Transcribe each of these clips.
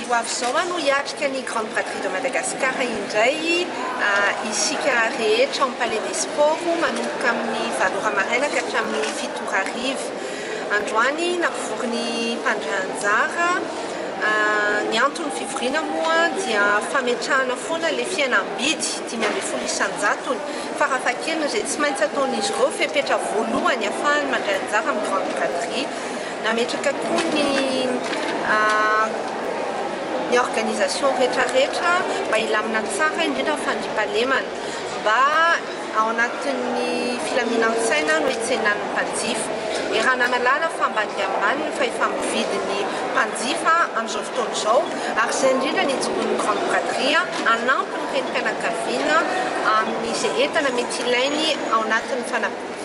Ho avy izao no hiatrika ny Grande Braderie de Madagascar indray isika rehetra ao amin'ny Palais des Sports manomboka amin'ny 8 ora maraina ka hatramin'ny 7 ora hariva. Androany nampivory ny mpandray anjara. Ny anton'ny fivoriana moa dia fametrahana foana ilay fihenam-bidy 15%-ny farafahakeliny izay tsy maintsy ataon'izy ireo fepetra voalohany ahafahany mandray anjara amin'ny Grande Braderie. Nametraka koa ny ny organisation rehetra rehetra mba hilamina tsara indrindra ny fandriampahalemana mba ao anatin'ny filaminan-tsaina no hitsenan'ny mpanjifa. Iaraha-nahalala fa ambany dia ambany ny fahefa-mividin'ny mpanjifa amin'izao fotoana izao ary izay indrindra ny ijoroan'ny Grande Braderie hanampy ny renim-pianakaviana amin'izay entana mety ilainy ao anatin'ny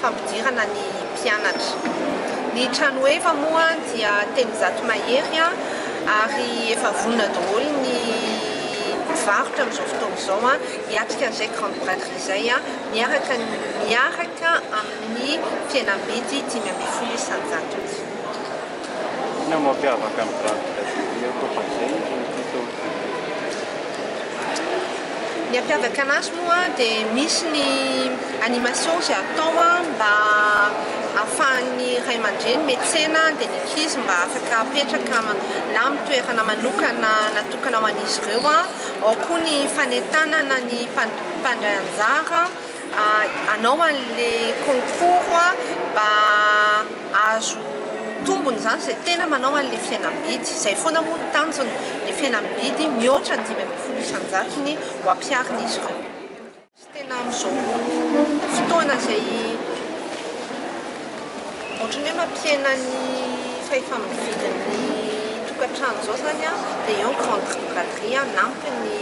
fampidirana ny mpianatra. Ny tranoheva moa dia 300 mahery ary efa vonona daholo ny mpivarotra amin'izao fotoana izao hiatrika an'izay Grande Braderie izay miaraka miaraka amin'ny fihenam-bidy 15%-ny. Inona no mampiavaka ny Grande Braderie ankoatran'izay ity taona ity? Ny hampiavaka anazy moa dia misy ny animation izay atao mba ahafahan'ny ray aman-dreny miantsena dia ny ankizy mba afaka apetraka na amin'ny toerana manokana natokana ho an'izy ireo. Ao koa ny fanentanana ny mpandray anjara hanao an'ilay concours mba hahazo tombony izany izay tena manao an'ilay fihenam-bidy. Izay foana moa ny tanjona, ilay fihenam-bidy mihoatra ny 15%-ny ho ampiharin'izy ireo. Tena amin'izao fotoana izay ohatran'ny hoe mampihena ny fahefa-mividin'ny tokantrano izao izany dia eo ny Grande Braderie hanampy ny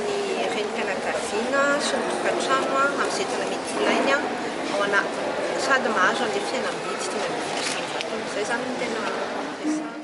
ny renim-pianakaviana sy ny tokantrano amin'izay entana mety ilainy ao anaty sady mahazo an'ilay fihenam-bidy 15%-ny. Izay izany no tena resahana.